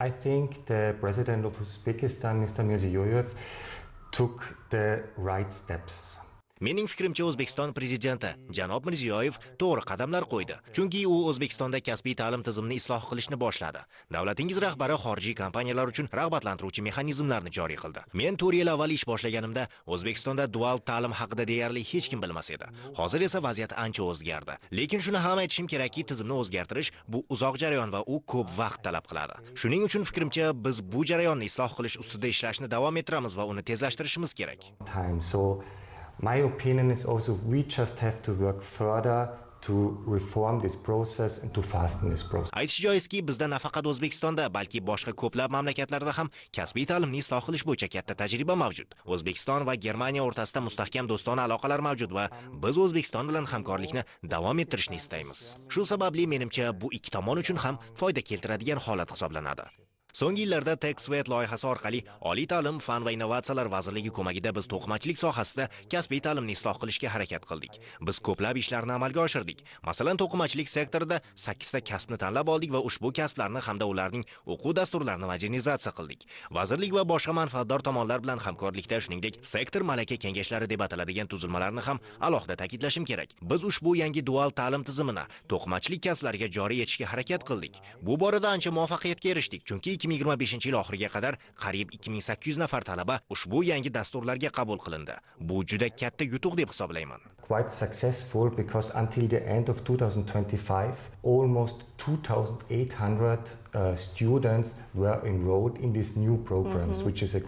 I think the president of Uzbekistan, Mr. Mirziyoyev, took the right steps. Mening fikrimcha, O'zbekiston prezidenti janob Mirziyoyev to'g'ri qadamlar qo'ydi. Chunki u O'zbekistonda kasbiy ta'lim tizimini isloh qilishni boshladi. Davlatingiz rahbari xorijiy kompaniyalar uchun rag'batlantiruvchi mexanizmlarni joriy qildi. Men 4 yil avval ish boshlaganimda O'zbekistonda dual ta'lim haqida deyarli hech kim bilmas edi. Hozir esa vaziyat ancha o'zgardi. Lekin shuni ham aytishim kerakki, tizimni o'zgartirish bu uzoq jarayon va u ko'p vaqt talab qiladi. Shuning uchun, fikrimcha, biz bu jarayonni isloh qilish ustida ishlashni davom ettiramiz va uni tezlashtirishimiz kerak. Time. So my opinion is also we just have to work further to reform this process and to fasten this process. Aytish joizki, bizda nafaqat O'zbekistonda, balki boshqa ko'plab mamlakatlarda ham kasbiy ta'limni isloh qilish bo'yicha katta tajriba mavjud. O'zbekiston va Germaniya o'rtasida mustahkam do'stona aloqalar mavjud va biz O'zbekiston bilan hamkorlikni davom ettirishni istaymiz. Shu sababli, menimcha, bu ikki tomon uchun ham foyda keltiradigan holat hisoblanadi. So'nggi yillarda TechSwet loyihasi orqali Oliy ta'lim, fan va innovatsiyalar vazirligi ko'magida biz to'qimachilik sohasida kasbiy ta'limni isloh qilishga harakat qildik. Biz ko'plab ishlarni amalga oshirdik. Masalan, to'qimachilik sektorida 8 ta kasbni tanlab oldik va ushbu kasblarni hamda ularning o'quv dasturlarini modernizatsiya qildik. Vazirlik va boshqa manfaatdor tomonlar bilan hamkorlikda, shuningdek, sektor malaka kengashlari deb ataladigan tuzilmalarni ham alohida ta'kidlashim kerak. Biz ushbu yangi dual ta'lim tizimini to'qimachilik kasblariga joriy etishga harakat qildik. Bu borada ancha muvaffaqiyatga erishdik, chunki 2025-yil oxiriga qadar qariyb 2800 nafar talaba ushbu yangi dasturlarga qabul qilindi. Bu juda katta yutuq deb hisoblayman. Quite successful because until the end of 2025, almost 2,800 students were enrolled in these new programs, which is a